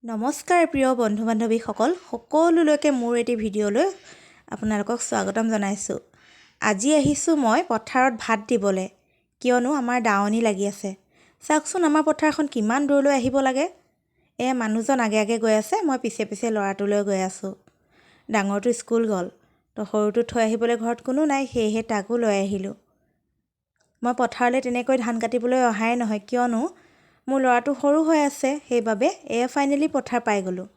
নমস্কাৰ প্ৰিয় বন্ধু বান্ধৱীসকল, সকলোলৈকে মোৰ এটি ভিডিঅ'লৈ আপোনালোকক স্বাগতম জনাইছোঁ। আজি আহিছোঁ মই পথাৰত ভাত দিবলৈ, কিয়নো আমাৰ দাৱনী লাগি আছে। চাওকচোন আমাৰ পথাৰখন কিমান দূৰলৈ আহিব লাগে। এয়া মানুহজন আগে আগে গৈ আছে, মই পিছে পিছে ল'ৰাটোলৈ গৈ আছোঁ। ডাঙৰটো স্কুল গ'ল, তো সৰুটো থৈ আহিবলৈ ঘৰত কোনো নাই, সেয়েহে তাকো লৈ আহিলোঁ। মই পথাৰলৈ তেনেকৈ ধান কাটিবলৈ অহাই নহয়, কিয়নো মোৰ ল'ৰাটো সৰু হৈ আছে, সেইবাবে। এয়া ফাইনেলি পথাৰ পাই গ'লোঁ।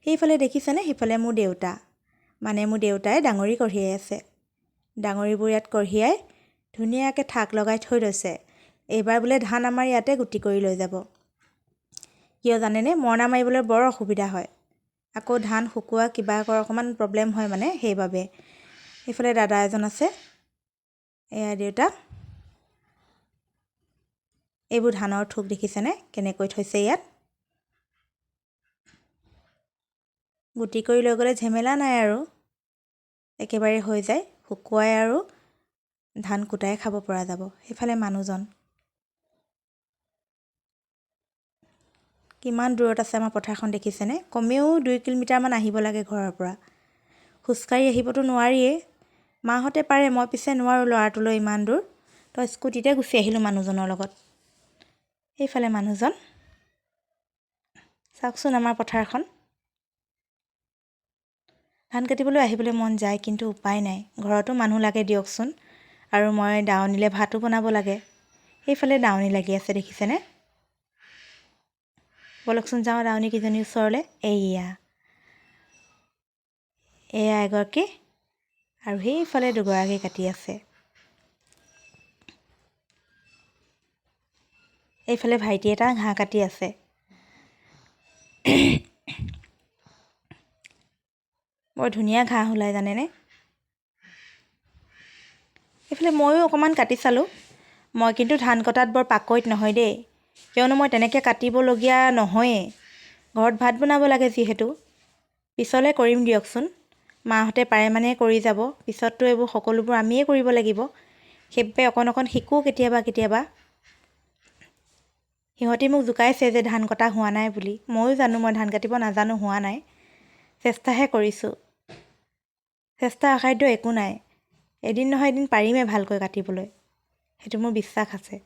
সেইফালে দেখিছেনে, সেইফালে মোৰ দেউতা, মানে মোৰ দেউতাই ডাঙৰি কঢ়িয়াই আছে। ডাঙৰিবোৰ ইয়াত কঢ়িয়াই ধুনীয়াকৈ থাক লগাই থৈ লৈছে। এইবাৰ বোলে ধান আমাৰ ইয়াতে গুটি কৰি লৈ যাব। কিয় জানেনে? মৰণা মাৰিবলৈ বৰ অসুবিধা হয়, আকৌ ধান শুকোৱা কিবা অকণমান প্ৰব্লেম হয়, মানে সেইবাবে। সেইফালে দাদা এজন আছে, এয়া দেউতা। এইবোৰ ধানৰ থোক দেখিছেনে কেনেকৈ থৈছে ইয়াত। গুটি কৰি লৈ গ'লে ঝেমেলা নাই আৰু, একেবাৰে হৈ যায়, শুকুৱাই আৰু ধান কুটাই খাব পৰা যাব। সেইফালে মানুহজন কিমান দূৰত আছে আমাৰ পথাৰখন দেখিছেনে? কমেও 2 কিলোমিটাৰমান আহিব লাগে ঘৰৰ পৰা। খোজকাঢ়ি আহিবতো নোৱাৰিয়েই, মাহঁতে পাৰে, মই পিছে নোৱাৰোঁ ল'ৰাটোলৈ ইমান দূৰ। তো স্কুটিতে গুচি আহিলোঁ মানুহজনৰ লগত। সেইফালে মানুহজন, চাওকচোন আমাৰ পথাৰখন। ধান কাটিবলৈ আহিবলৈ মন যায়, কিন্তু উপায় নাই, ঘৰতো মানুহ লাগে দিয়কচোন, আৰু মই দাৱনীলৈ ভাতো বনাব লাগে। সেইফালে দাৱনী লাগি আছে দেখিছেনে? ব'লকচোন যাওঁ দাৱনীকেইজনীৰ ওচৰলৈ। এইয়া এয়া এগৰাকী আৰু সেইফালে দুগৰাকী কাটি আছে। এইফালে ভাইটি এটা ঘাঁহ কাটি আছে। বৰ ধুনীয়া ঘাঁহ ওলাই জানেনে? এইফালে ময়ো অকণমান কাটি চালোঁ। মই কিন্তু ধান কটাত বৰ পাকৈত নহয় দেই, কিয়নো মই তেনেকৈ কাটিবলগীয়া নহয়েই, ঘৰত ভাত বনাব লাগে যিহেতু। পিছলৈ কৰিম দিয়কচোন, মাহঁতে পাৰে মানে কৰি যাব, পিছততো এইবোৰ সকলোবোৰ আমিয়ে কৰিব লাগিব। সেইবাবে অকণ অকণ শিকোঁ কেতিয়াবা কেতিয়াবা। সিহঁতি মোক জোকাইছে যে ধান কটা হোৱা নাই বুলি, ময়ো জানো মই ধান কাটিব নাজানো, হোৱা নাই, চেষ্টাহে কৰিছোঁ। চেষ্টা অসাধ্য একো নাই, এদিন নহয় এদিন পাৰিমেই ভালকৈ কাটিবলৈ, সেইটো মোৰ বিশ্বাস আছে।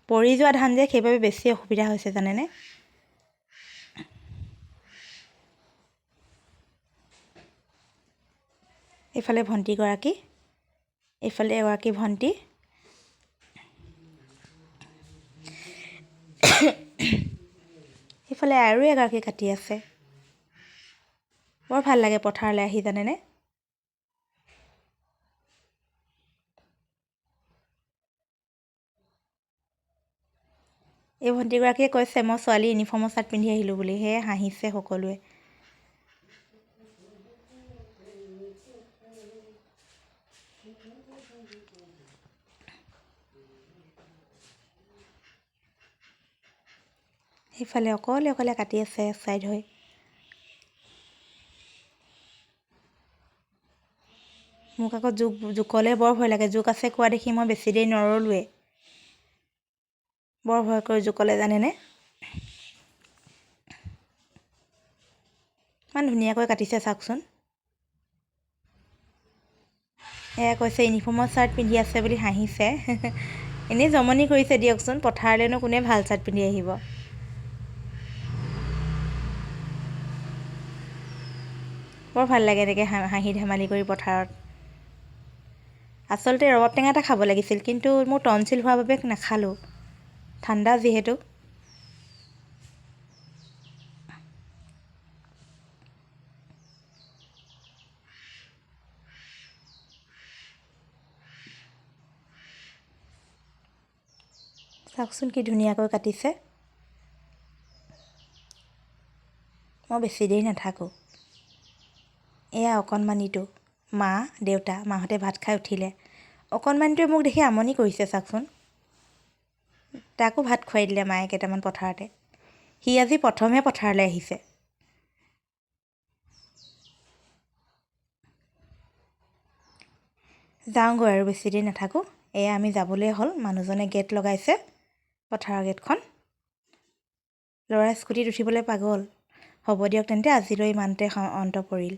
পৰি যোৱা ধান যে, সেইবাবে বেছি অসুবিধা হৈছে জানেনে? এইফালে ভণ্টিগৰাকী, এইফালে এগৰাকী ভণ্টি। সেইফালে আৰু এগৰাকী কাটি আছে। বৰ ভাল লাগে পথাৰলৈ আহি জানেনে? এই ভণ্টিগৰাকীয়ে কৈছে মই ছোৱালী ইউনিফৰ্মৰ চাৰ্ট পিন্ধি আহিলোঁ বুলি, সেয়ে হাঁহিছে সকলোৱে। সেইফালে অকলে অকলে কাটি আছে চাইড হৈ। মোক আকৌ জোকলে বৰ ভয় লাগে, জোক আছে কোৱা দেখি মই বেছি দেৰি নৰলোৱে, বৰ ভয় কৰোঁ জোকলে জানেনে? ইমান ধুনীয়াকৈ কাটিছে চাওকচোন। এয়া কৈছে ইউনিফৰ্মৰ চাৰ্ট পিন্ধি আছে বুলি হাঁহিছে। এনেই জমনি কৰিছে দিয়কচোন, পথাৰলৈনো কোনে ভাল চাৰ্ট পিন্ধি আহিব। বৰ ভাল লাগে এনেকৈ হাঁহি ধেমালি কৰি পথাৰত। আচলতে ৰবাব টেঙা এটা খাব লাগিছিল, কিন্তু মোৰ টনচিল হোৱাৰ বাবে নাখালোঁ, ঠাণ্ডা যিহেতু। চাওকচোন কি ধুনীয়াকৈ কাটিছে। মই বেছি দেৰি নাথাকোঁ। এয়া অকণমানিটো, মা দেউতা মাহঁতে ভাত খাই উঠিলে। অকণমানিটোৱে মোক দেখি আমনি কৰিছে চাওকচোন, তাকো ভাত খুৱাই দিলে মায়ে কেইটামান পথাৰতে। সি আজি প্ৰথমহে পথাৰলৈ আহিছে। যাওঁগৈ আৰু বেছি দেৰি নাথাকোঁ। এয়া আমি যাবলৈ হ'ল, মানুহজনে গেট লগাইছে, পথাৰৰ গেটখন। ল'ৰা স্কুটিত উঠিবলৈ পাগল। হ'ব দিয়ক তেন্তে, আজিলৈ ইমানতে অন্ত পৰিল।